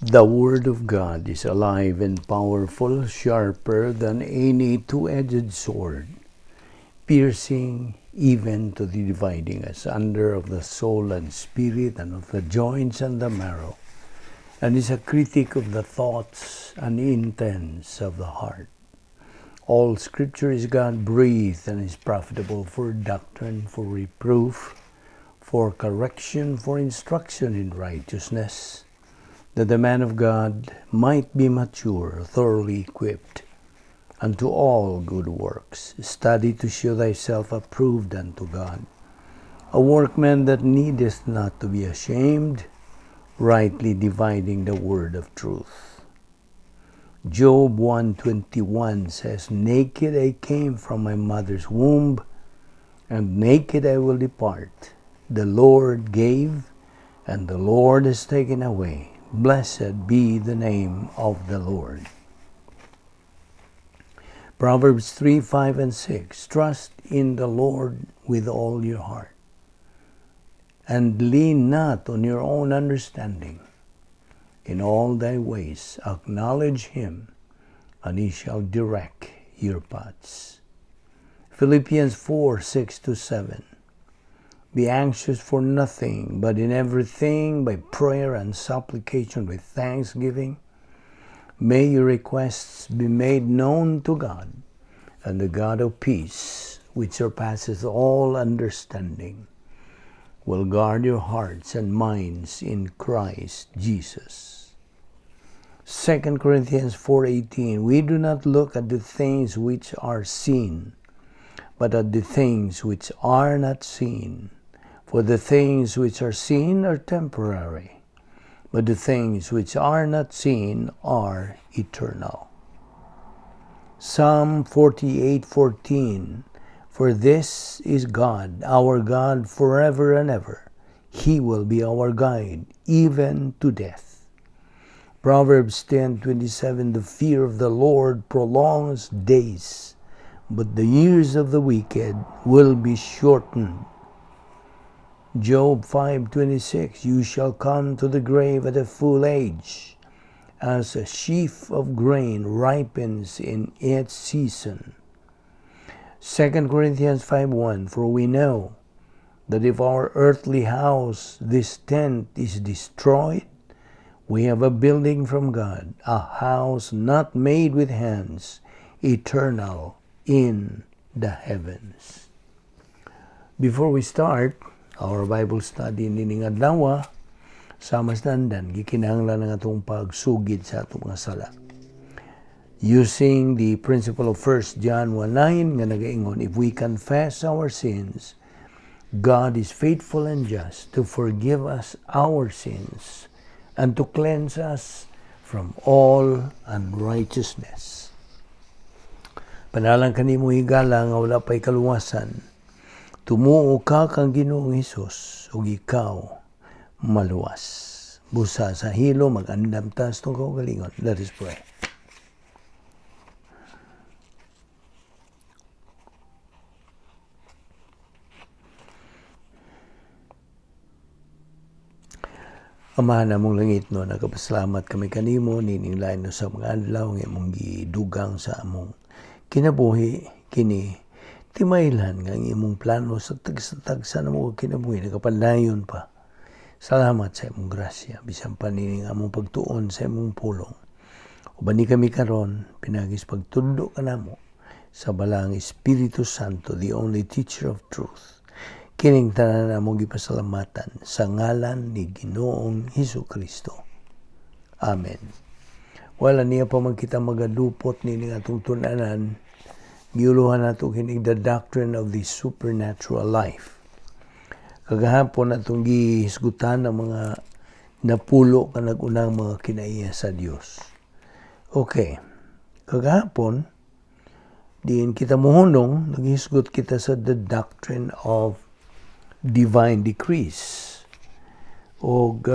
The Word of God is alive and powerful, sharper than any two-edged sword, piercing even to the dividing asunder of the soul and spirit and of the joints and the marrow, and is a critic of the thoughts and intents of the heart. All Scripture is God-breathed and is profitable for doctrine, for reproof, for correction, for instruction in righteousness, that the man of God might be mature, thoroughly equipped unto all good works. Study to show thyself approved unto God, a workman that needeth not to be ashamed, rightly dividing the word of truth. Job 1:21 says, "Naked I came from my mother's womb, and naked I will depart. The Lord gave, and the Lord has taken away. Blessed be the name of the Lord." Proverbs 3:5 and 6, "Trust in the Lord with all your heart, and lean not on your own understanding. In all thy ways acknowledge him, and he shall direct your paths." Philippians 4:6 to 7, "Be anxious for nothing, but in everything by prayer and supplication with thanksgiving, may your requests be made known to God, and the God of peace, which surpasses all understanding, will guard your hearts and minds in Christ Jesus." 2 Corinthians 4:18, "We do not look at the things which are seen, but at the things which are not seen. For the things which are seen are temporary, but the things which are not seen are eternal." Psalm 48:14, "For this is God, our God, forever and ever. He will be our guide, even to death." Proverbs 10:27, "The fear of the Lord prolongs days, but the years of the wicked will be shortened." Job 5:26, "You shall come to the grave at a full age, as a sheaf of grain ripens in its season." 2 Corinthians 5:1, "For we know that if our earthly house, this tent, is destroyed, we have a building from God, a house not made with hands, eternal in the heavens." Before we start our Bible study nining adlaw, sama sa andan, gikinahanglan ang atong pagsugid sa atong mga sala. Using the principle of 1 John 1:9 nga nagaingon, "If we confess our sins, God is faithful and just to forgive us our sins and to cleanse us from all unrighteousness." Panalang kanimo, higala nga wala pa'y kaluwasan, tumuo ka kang Ginoong Hesus ug ikaw maluwas. Busa sa hilo, mag-andam ta sa atong kaugalingon. Let us pray. Amahan namong langit no, nagapasalamat kami kanimo nining lain no sa mga adlaw nga imong gidugang sa among kinabuhi kini timaylan nga ang imong plano sa tagsa-tagsa namo kinabuhi nagapadayon pa. Salamat sa imong grasya bisan pa nining among pagtuon sa imong pulong. Uban ni kami karon pinagis pagtudlo kanamo sa Balaang Espiritu Santo, the only teacher of truth. Kining tanan among gipasalamatan sa ngalan ni Ginoong Hesus Kristo. Amen. Wala niya pa man kita magadupot nining atong tun-anan, giuluhan nato kining the doctrine of the supernatural life. Kagahapon atong gihisgutan ang mga napulo ka nag-unang mga kinaiya sa Dios. Okay. Kagahapon, diin kita muhunong, naghisgot kita sa the doctrine of divine decrees. Og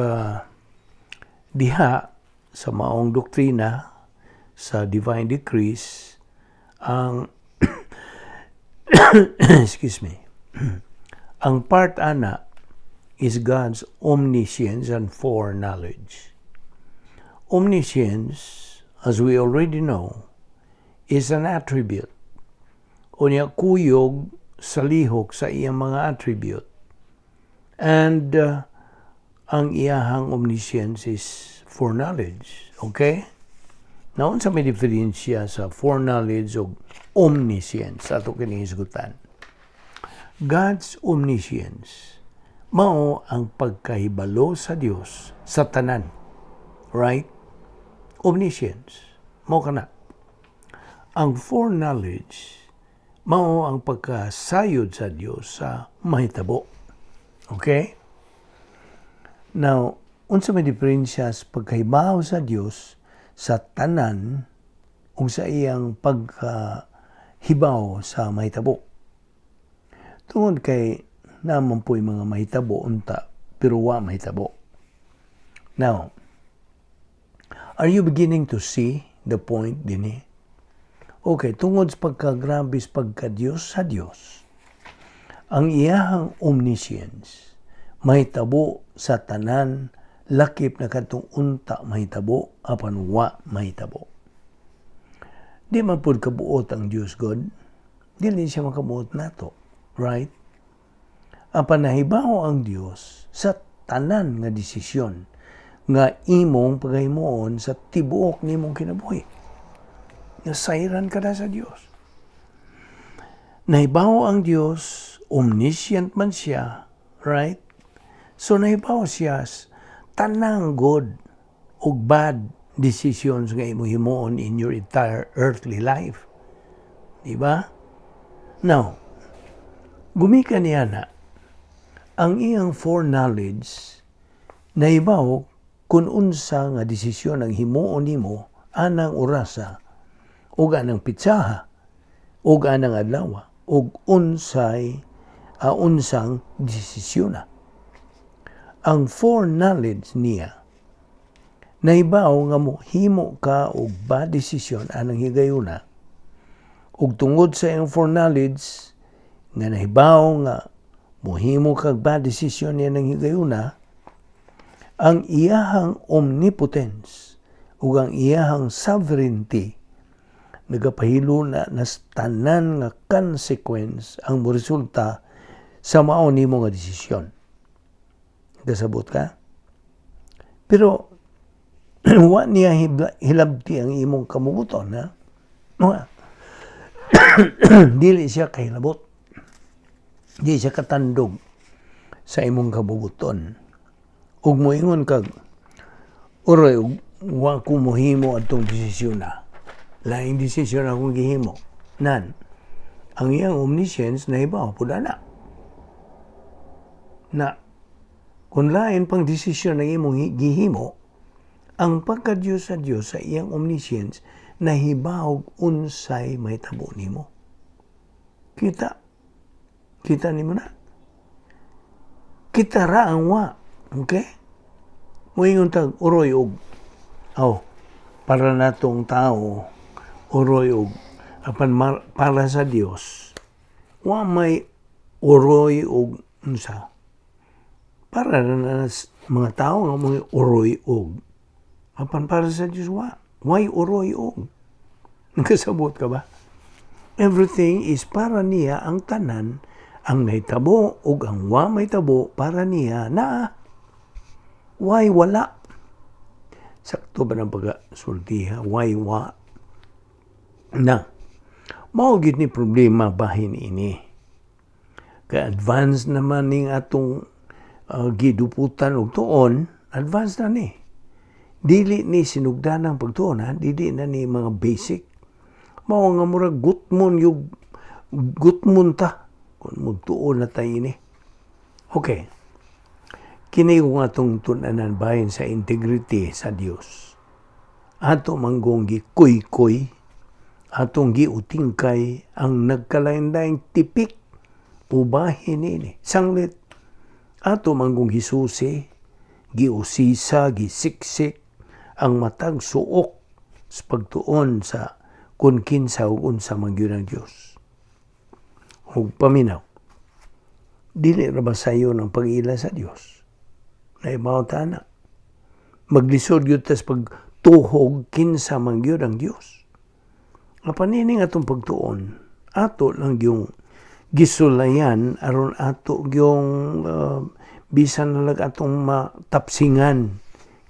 diha sa maong doktrina sa divine decrees ang excuse me, ang part ana is God's omniscience and foreknowledge. Omniscience, as we already know, is an attribute. Unya kuyog sa lihok sa iyang mga attribute. And ang iyahang omniscience is foreknowledge. Okay? Now, unsa may diferensya sa foreknowledge o omniscience? Ato kini hisgutan. God's omniscience mao ang pagkahibalo sa Dios sa tanan. Right? Omniscience. Mao kana. Ang foreknowledge mao ang pagkasayod sa Dios sa mahitabo. Okay? Now, unsa may diferensya sa pagkahibaw sa Dios sa tanan ug sa iyang pagkahibaw sa mahitabo? Tungod kay naa man po'y mga mahitabo unta pero wa mahitabo. Now, are you beginning to see the point dinhi? Okay, tungod sa pagkagrabe sa pagka-Diyos sa Dios, ang iyahang omniscience mahitabo sa tanan, lakip na kadtong unta mahitabo apan wa mahitabo. Di man pud kabuot ang Dios God. Dili siya makabuot nato, right? Apan nahibaw ang Dios sa tanan nga desisyon nga imong pagahimuon sa tibuok nimong kinabuhi. Nasayran ka na sa Dios. Nahibaw ang Dios, omniscient man siya, right? So nahibaw siya tanang good ug bad decisions nga imong himuon in your entire earthly life. Di ba? Now, gumikan niya na ang iyang foreknowledge, nahibaw kung unsa nga desisyon ang himuon nimo anang orasa ug anang pitsaha ug anang adlaw ug unsay unsang desisyon na. Ang foreknowledge niya, nahibaw nga mohimo ka og bad desisyon anang higayuna, ug tungod sa iyang foreknowledge nga nahibaw nga mohimo kag bad desisyon niya ng higayuna, ang iyahang omnipotence ug ang iyahang sovereignty nagapahilo na nas tanan nga consequence ang moresulta sa mao nimo nga desisyon. Kasabot ka? Pero wa niya hilabti ang imong kamubuton, ha? Wa. Dili siya kahilabot. Di siya katandog sa imong kabubuton. Ug moingon kag, "Uroy, ug wa ko mohimo atong desisyon na. Laing desisyon akong gihimo." Nan, ang iyang omniscience nahibaw pud ana. Na, kung lain pang desisyon ang imong gihimo, ang pagka-Diyos sa Diyos sa iyang omniscience, nahibaw unsay mahitabo nimo. Kita. Kita nimo na. Kita ra ang wa. Okay? Moingon tag, "Uroy og, oh, para natong tao, uroy og," apan para sa Dios, wa may uroy og unsa. Para na mga tao nga mga uroy og. Apan para sa Dios, wa. Why uroy og? Nakasabot ka ba? Everything is para niya ang tanan, ang nahitabo ug ang wa mahitabo, para niya na why wala. Sakto ba ng pagkasultiha? Why wa? Na, mao gid ni problema bahin ini. Kay advance naman ning atong giduputan og tuon, advance na ni. Dili ni sinugdanang pagtuon ha, dili na ni mga basic. Mao nga murag gutmon yung gutmon ta kung magtuon na tayo ini. Okay. Kini kung atong tun-anan bahin sa integrity sa Dios. Ato manggong gikuy-kuy, atong giutingkay ang nagkalain-laing tipik ubahin ini. Sanglit, ato manggong gisusi, giusisa, gisiksik ang matag suok sa pagtuon sa kung kinsa ug unsa man gyud ang Dios. Ug paminaw, dili ra ba sayo ng pag-ila sa Dios? Naibaw ta na. Maglisod gyud tas pagtuon Tuhog kinsa man gyud ang Dios. Apan niining atong pagtuon, ato lang yung gisulayan aron ato yung bisan na lang atong matapsingan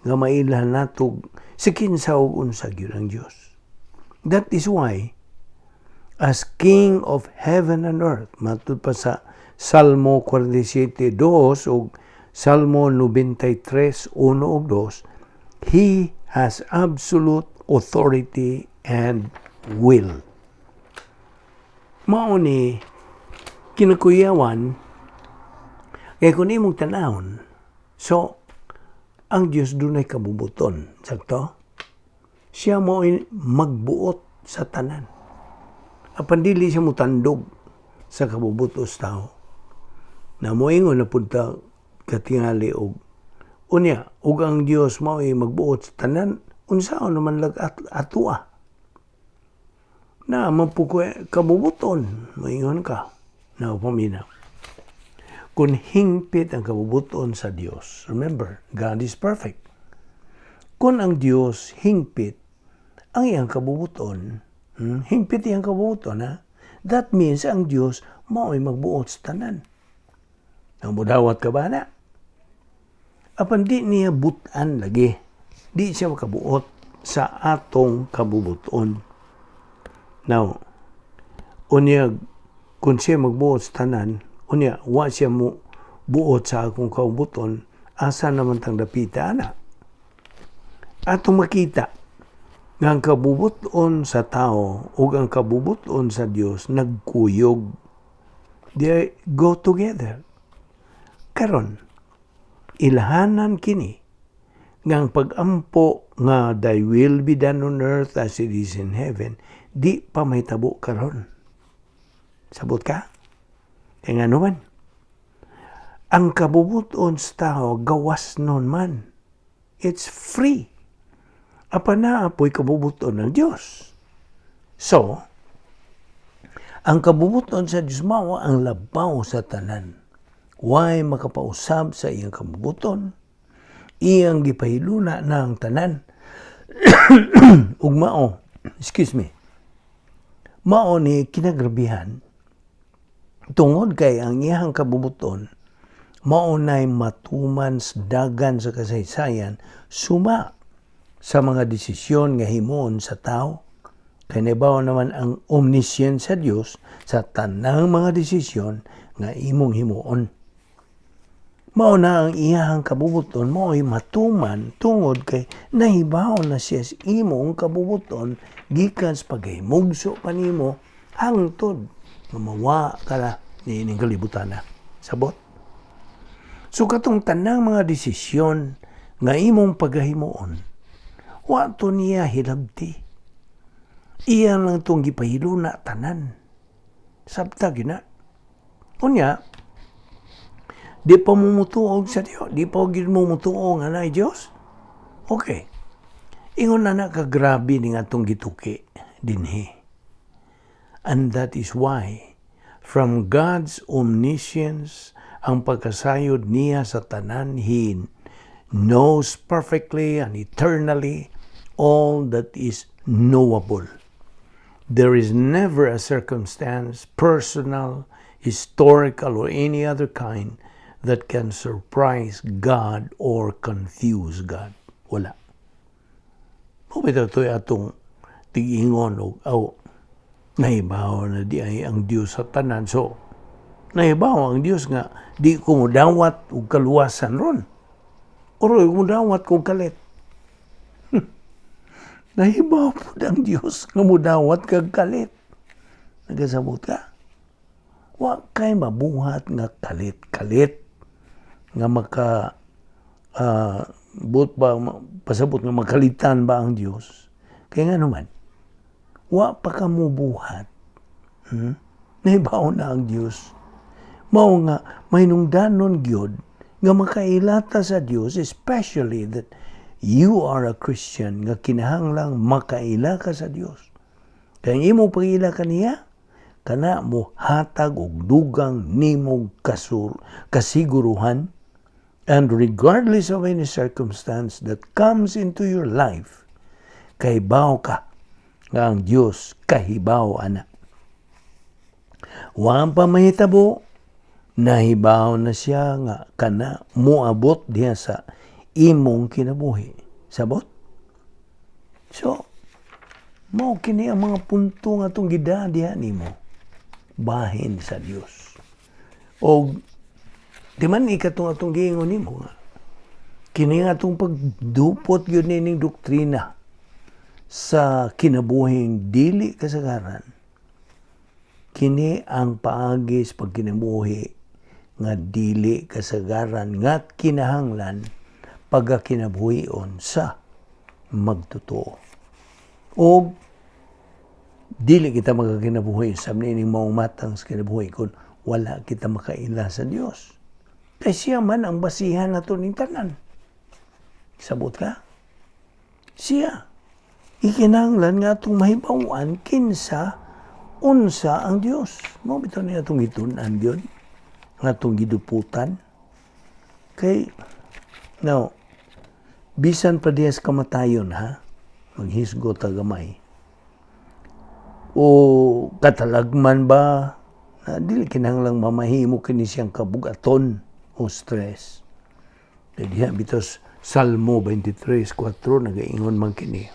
nga mailhan nato si kinsa ug unsa gyud ang Dios. That is why, as King of heaven and earth, matud pa sa Salmo 47:2 ug Salmo 93:1 ug 2, He has absolute authority and will. Mao ni kinakuyawan kay kung imong tanawon, so ang Dios dunay kabubuton, sakto? Siya mo magbuot sa tanan. Apan dili siya mutandog sa kabubutos tao. Na moingon na punta katingali og unya ug ang Dios mao magbuot sa tanan, unsaon naman lag atua na man po kabubuton, moingon ka na paminaw. Kung hingpit ang kabubuton sa Dios, remember, God is perfect. Kung ang Dios hingpit ang iyang kabubuton, hingpit iyang kabubuton, ha? That means ang Dios mao'y magbuot sa tanan. Ang mudawat ka ba na? Apan di niya butan lagi. Di siya makabuot sa atong kabubuton. Now, unya, kung siya magbuot sa tanan, unya, wa siya mo buot sa akong kabubuton, asa naman tang dapita ana? Atong makita nga ang kabubuton sa tao ug ang kabubuton sa Dios nagkuyog. They go together. Karon, ilhanan kini nga ang pag-ampo nga "Thy will be done on earth as it is in heaven" di pa mahitabo karon. Sabot ka? Kaya nga naman, ang kabubuton sa tao gawas nun man. It's free. Apan naa po'y kabubuton ng Diyos. So, ang kabubuton sa Diyos mao ang labaw sa tanan. Way makapausab sa iyang kabubuton? Iyang gipahiluna na ang tanan. Ug mao, excuse me, mao ni kinagrabihan tungod kay ang iyang kabubuton mao nay matuman sa dagan sa kasaysayan suma sa mga desisyon nga himuon sa tao, kay nahibaw naman ang omniscient sa Dios sa tanang mga desisyon nga imong himuon. Mao na ang iyang kabubuton mao'y matuman tungod kay nahibaw na siya sa imong kabubuton gikan sa paghimugso pa nimo hangtod nga mawa ka na niining kalibutan na. Sabot? So katong tanang mga desisyon nga imong pagahimuon, wa to niya hilabti. Iya lang itong gipahiluna tanan. Sabta gina. Unya, di pa mo mutuog sa Dios. Di pa gid mo mutuo nga naay Dios. Okay. Ingon na na kagrabe ni atong gituki dinhi. And that is why, from God's omniscience, ang pagkasayod niya sa tanan, He knows perfectly and eternally all that is knowable. There is never a circumstance, personal, historical, or any other kind, that can surprise God or confuse God. Wala. Mao bitaw to'y atong tigingon og aw nahibaw na di ay ang Dios sa tanan. So, nahibaw ang Dios nga di ko mudawat og kaluwasan ron. Oro mudawat kog kalit. Nahibaw po ang Dios nga mudawat kag kalit. Nagasabot ka? Wa kay mabuhat nga kalit-kalit nga maka but ba pasabot nga makalitan ba ang Dios? Kaya nga naman, wa pa ka mubuhat. Nahibaw na ang Dios. Mao nga mahinungdanon gyud nga makailata sa Dios, especially that you are a Christian nga kinahanglang makaila ka sa Dios. Kay ang imong pag-ila kaniya, kana mo hatag og dugang nimog kasiguruhan, and regardless of any circumstance that comes into your life, Kahibaw ka nga ang Dios kahibaw ana. Wa pa mahitabo, nahibaw na siya nga kana moabot diha sa imong kinabuhi. Sabot? So, mao kini ang mga punto nga atong gida diha nimo bahin sa Dios. O di man ikatong atong giingon nimo nga kini nga atong pagdupot gyud nining doktrina sa kinabuhing dili kasagaran, kini ang paagi sa pagkinabuhi nga dili kasagaran nga kinahanglan pagkakinabuhion sa magtotoo. O dili kita magkakinabuhi sa nining maumatang sa kinabuhi kung wala kita makaila sa Dios. Kay siya man ang basihan nato ning tanan. Sabot ka? Siya. Ikinahanglan nga atong mahibaw-an kinsa unsa ang Dios. Mao bitaw niya atong gitun-an gyud, nga atong giduputan. Kay now, bisan pa diha sa kamatayon ha, maghisgot ta gamay. O katalagman ba, na dili kinahanglang mamahimo kini siyang kabugaton o stress. Kay diha bitaw Salmo 23:4 nagaingon man kini.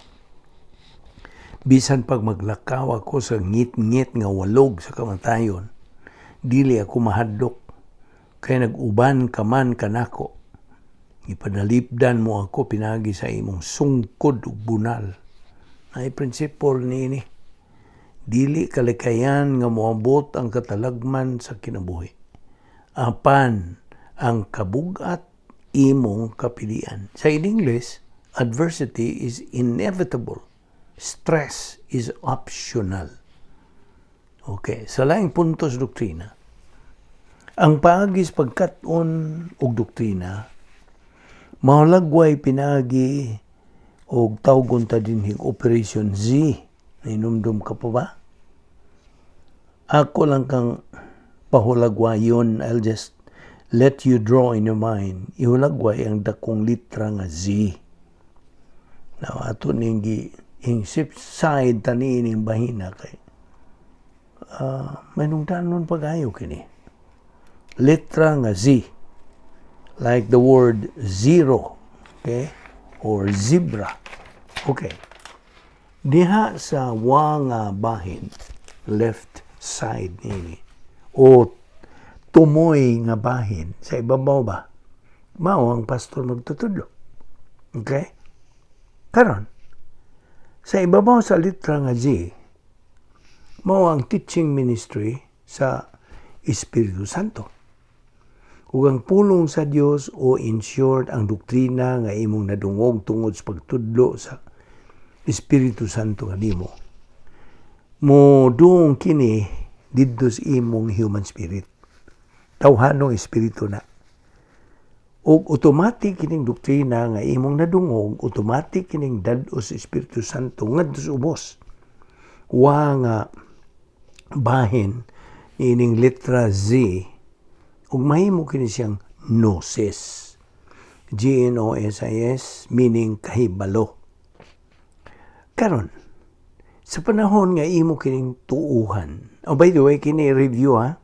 "Bisan pag maglakaw ako sa ngit-ngit nga walog sa kamatayon, dili ako mahadlok, kay nag-uban ka man kanako. Ipanalipdan mo ako pinagi sa imong sungkod ug bunal." Ay principle niini. Dili kalikayan nga moabot ang katalagman sa kinabuhi. Apan ang kabugat imong kapilian. Sa in English, adversity is inevitable. Stress is optional. Okay, sa laing punto sa doktrina, ang paagi sa pagkat-on og doktrina, mahulagway pinagi og tawgon ta dinhig Operation Z. Nahinumdum ka pa ba? Ako lang kang pahulagwayon. I'll just let you draw in your mind. Ihulagway ang dakong litra nga Z. Now, ato ning gi ing side tani ining bahina kay may nungdanon pagayo kini. Letra nga Z. Like the word zero. Okay? Or zebra. Okay. Diha sa wa nga bahin, left side nini, o tumoy nga bahin sa ibabaw ba, mao ang pastor magtutudlo. Okay? Karon, sa ibabaw sa litra nga Z, mao ang teaching ministry sa Espiritu Santo. Ug ang pulong sa Dios o in short ang doktrina nga imong nadungog tungod sa pagtudlo sa Espiritu Santo kanimo. Mo duong kini didto sa imong human spirit. Tawhanong espiritu na. Ug automatic kining doktrina nga imong nadungog, automatic kining dad-o sa Espiritu Santo ngadto sa ubos. Wa nga bahin ining letra Z ug mahimo kini siyang gnosis. G N O S I S, meaning kahibalo. Karon, sa panahon nga imo kining tuuhan. Oh, by the way, kini review ha.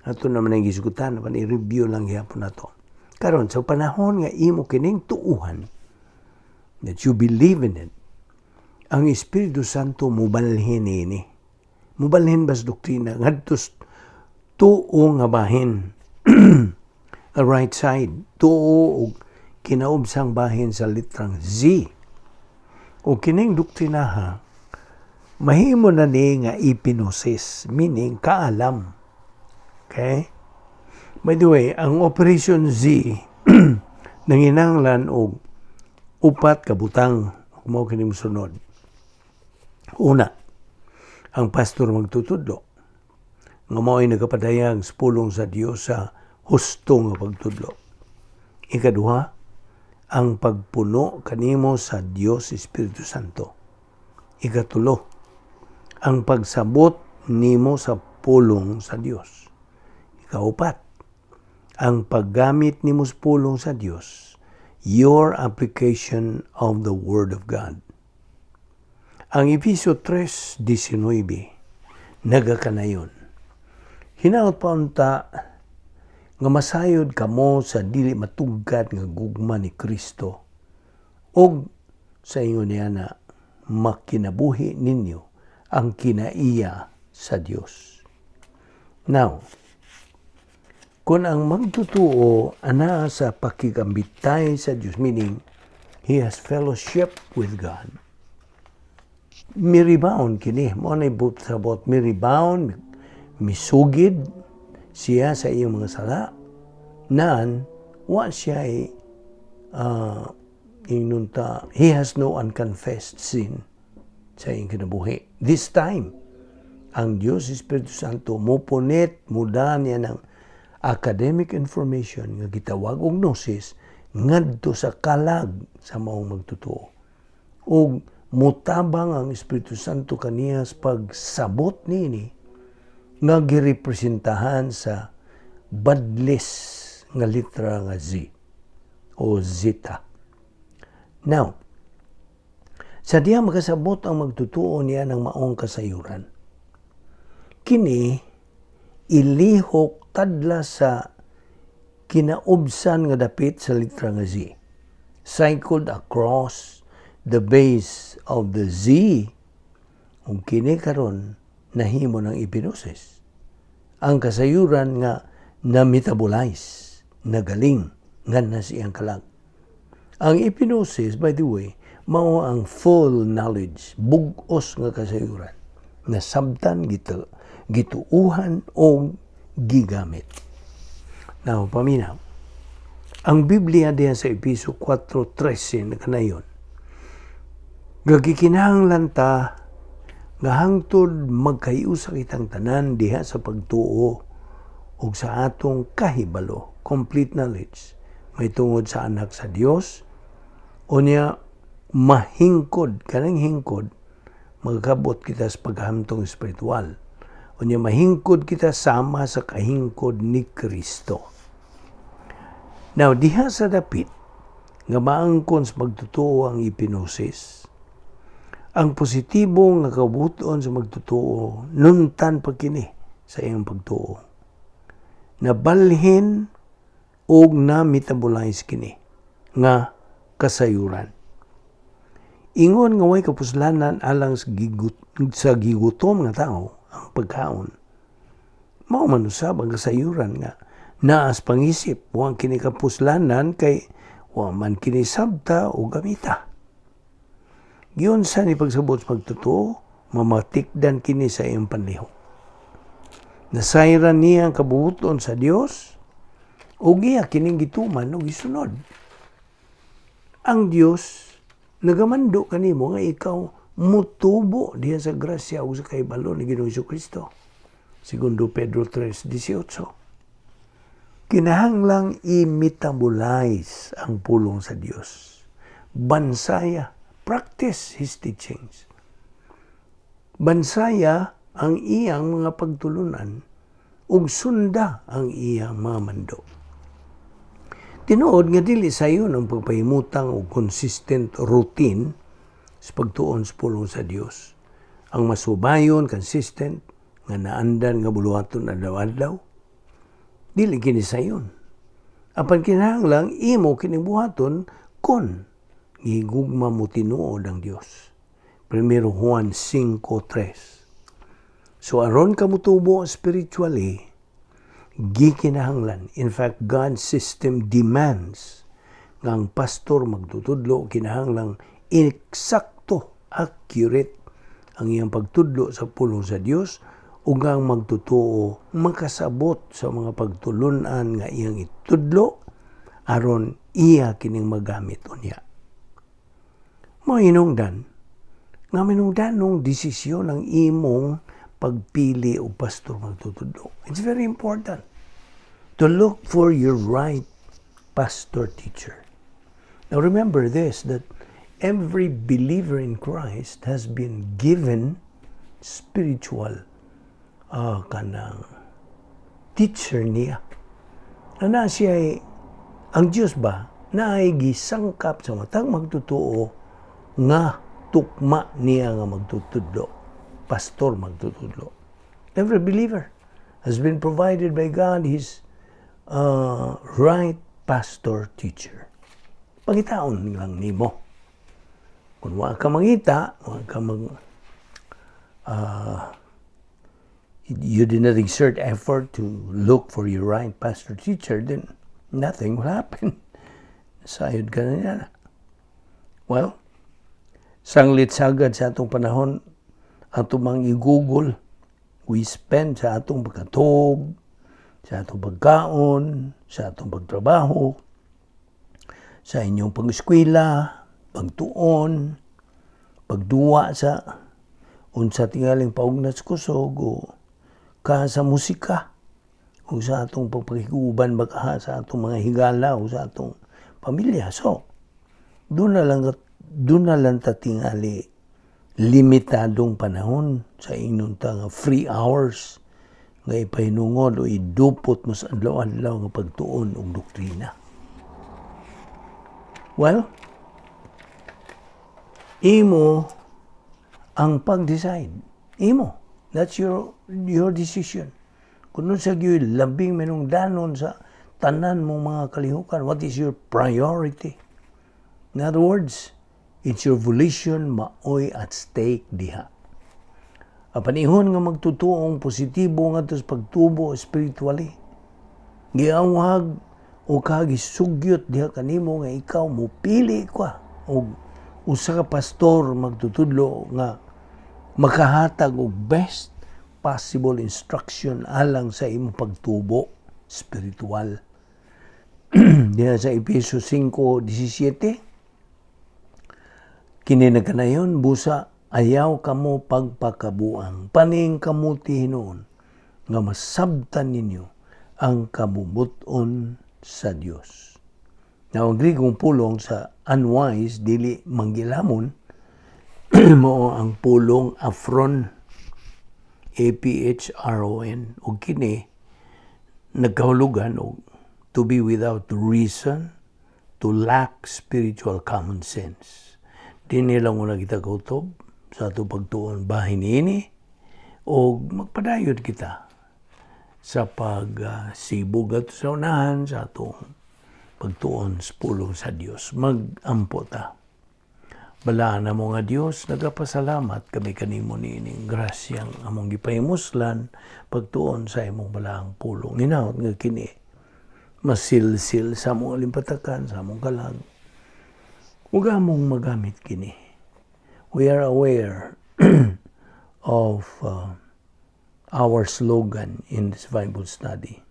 Ato naman ang gisgutan, apan i-review lang gihapon nato. Karon, sa panahon nga imo kining tuuhan, that you believe in it, ang Espiritu Santo mubalhin ini. Mubalhin ba sa doktrina ngadto sa tuo nga bahin? The right side, tuo og kinaubsang bahin sa litrang Z. O kining doktrinaha, mahimo na ni nga epignosis, meaning kaalam. Okay? By the way, ang Operation Z nanginanglan og upat ka butang mao kini mosunod. Una, ang pastor magtutudlo nga mao'y nagapadayag sa pulong sa Dios sa husto nga pagtudlo. Ikaduha, ang pagpuno kanimo sa Dios Espiritu Santo. Ikatulo, ang pagsabot nimo sa pulong sa Dios. Ikaupat, ang paggamit nimo sa pulong sa Dios, your application of the Word of God. Ang Efeso 3:19 nagakanayon, "Hinaot pa unta nga masayod kamo sa dili matugkat nga gugma ni Kristo ug sa ingon niya na makinabuhi ninyo ang kinaiya sa Dios." Now, kung ang magtutuo ana sa pakigambitay sa Dios, meaning he has fellowship with God, mirebound kini. Mao na sabot, mirebound, misugid siya sa iyong mga sala, nan wa siya ay inunta, he has no unconfessed sin sa iyong kinabuhi. This time, ang Diyos Espiritu Santo mo punit, muda niya ng academic information nga gitawag og gnosis ngadto sa kalag sa maong magtotoo. Ug mutabang ang Espiritu Santo kaniya sa pagsabot niini nga girepresentahan sa badlis nga litra nga Z o zeta. Now, sa diya makasabot ang magtutuo niya ng maong kasayuran, kini ilihok tadla sa kinaubsan nga dapit sa litra nga Z. Cycled across the base of the Z, ug kini karon nahimo ng epignosis. Ang kasayuran nga na-metabolize, nagaling, nga na siyang kalag. Ang epignosis, by the way, mao ang full knowledge, bug-os nga kasayuran, nasabtan, gito, gituuhan o gigamit. Now, paminaw. Ang Biblia diyan sa Episo 4:13 nakanayon, "Gagikinahanglan ta nga hangtod magkahiusa kitang tanan diha sa pagtuo ug sa atong kahibalo," complete knowledge, may tungod sa Anak sa Dios, unya mahingkod. Kanang hingkod, magkabot kita sa paghamtong espiritual, unya mahingkod kita sama sa kahingkod ni Kristo. Now, diha sa dapit nga maangkon sa magtotoo ang epignosis, ang positibo nga kabuton sa magtotoo, nuntan pa kini sa iyang pagtuo. Nabalhin og na-metabolize kini nga kasayuran. Ingon nga way kapuslanan alang sa gigutom nga tao ang pagkaon, mao man usab ang kasayuran nga naas pangisip, wa kini kapuslanan kay wa man kini sabta o gamita. Giunsa ni pagsabot sa pagtotoo, mamatikdan kini sa iyong panlihok. Nasayran niya ang kabubuton sa Dios ug iya kining gituman ug gisunod. Ang Dios nagamando kanimo nga ikaw mutubo diha sa grasya ug sa kahibalo ni Ginoong Kristo. Segundo Pedro 3:18. Kinahanglang i-metabolize ang pulong sa Dios. Bansaya, practice His teachings. Bansaya ang iyang mga pagtulunan ug sunda ang iyang mga mando. Tinuod nga dili sayon ang pagpahimutang og consistent routine sa pagtuon sa pulong sa Dios. Ang masubayon, consistent, nga naandan nga buluhaton adlaw-adlaw, dili kini sayon. Apan kinahanglang imo kining buhaton kon gihigugma mo tinuod ang Dios. Primero Juan 5:3. So aron ka motubo spiritually, gikinahanglan. In fact, God's system demands nga ang pastor magtutudlo kinahanglang eksakto, accurate ang iyang pagtudlo sa pulong sa Dios ug ang magtotoo makasabot sa mga pagtulunan nga iyang itudlo aron iya kining magamit unya. Mao hinungdan nga minungdanong desisyon ang imong pagpili og pastor magtutudlo. It's very important to look for your right pastor teacher. Now remember this, that every believer in Christ has been given spiritual kanang teacher niya. Na siya ay, ang Diyos ba na ay gisangkap sa matag magtotoo nga Tukma niya nga magtutudlo. Pastor magtutudlo. Every believer has been provided by God his right pastor teacher. Pangitaon lang nimo. Kung wa ka mangita, wa ka mag you did not exert effort to look for your right pastor teacher, then nothing will happen. Sayod ka na niya. Well, sanglit sagad sa atong panahon, atong mang i-Google, we spend sa atong pagkatog, sa atong pagkaon, sa atong pagtrabaho, sa inyong pag-eskwela, pagtuon, pagduwa sa unsa tingaling paugnat sa kusog o ka sa musika o sa atong pagpakiguban baka sa atong mga higala o sa atong pamilya. So, doon na lang ta tingali limitadong panahon sa ingnon ta nga free hours nga ipahinungod o idupot mo sa adlaw-adlaw nga pagtuon og doktrina. Well, imo ang pag-decide. Imo. That's your decision. Kung unsa gyud labing minungdanon sa tanan mong mga kalihukan, what is your priority? In other words, it's your volition maoy at stake diha. Apan ingon nga magtutuong positibo ngadto sa pagtubo spiritually, giawhag o kagisugyot diha kanimo nga ikaw mupili ka og usa ka pastor magtutudlo nga makahatag og best possible instruction alang sa imong pagtubo spiritual. Diha sa Epeso 5:17, kini nagkanayon, "Busa ayaw kamo pagpakabuang. Paningkamuti hinuon nga masabtan ninyo ang kabubut-on sa Dios." Now, ang Grigong pulong sa unwise, dili manggilamon, mao ang pulong aphron, aphron, ug kini nagkahulugan og to be without reason, to lack spiritual common sense. Dinhi lang muna kita kautob sa atong pagtuon bahin niini o magpadayod kita sa pagsibog at sa unahan sa atong pagtuon sa pulong sa Dios. Mag-ampo ta. Balaan namo nga Dios, nagapasalamat kami kanimo niining grasyang among gipahimuslan pagtuon sa imong balaang pulong. Hinaot nga kini masilsil sa among alimpatakan, sa among kalag ug among magamit kini. We are aware of our slogan in this Bible study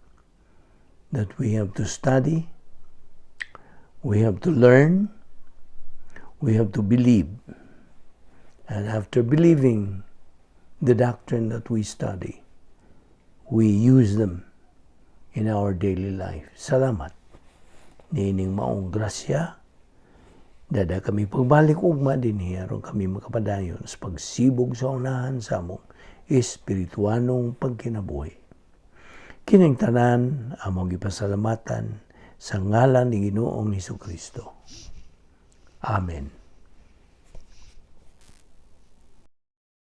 that we have to study, we have to learn, we have to believe. And after believing the doctrine that we study, we use them in our daily life. Salamat. Niining maong grasya, dada kami pagbalik ugma dinhi aron kami makapadayon sa pagsibog sa unahan sa among espirituanong pagkinabuhi. Kining tanan among gipasalamatan sa ngalan ni Ginoong Hesus Kristo. Amen.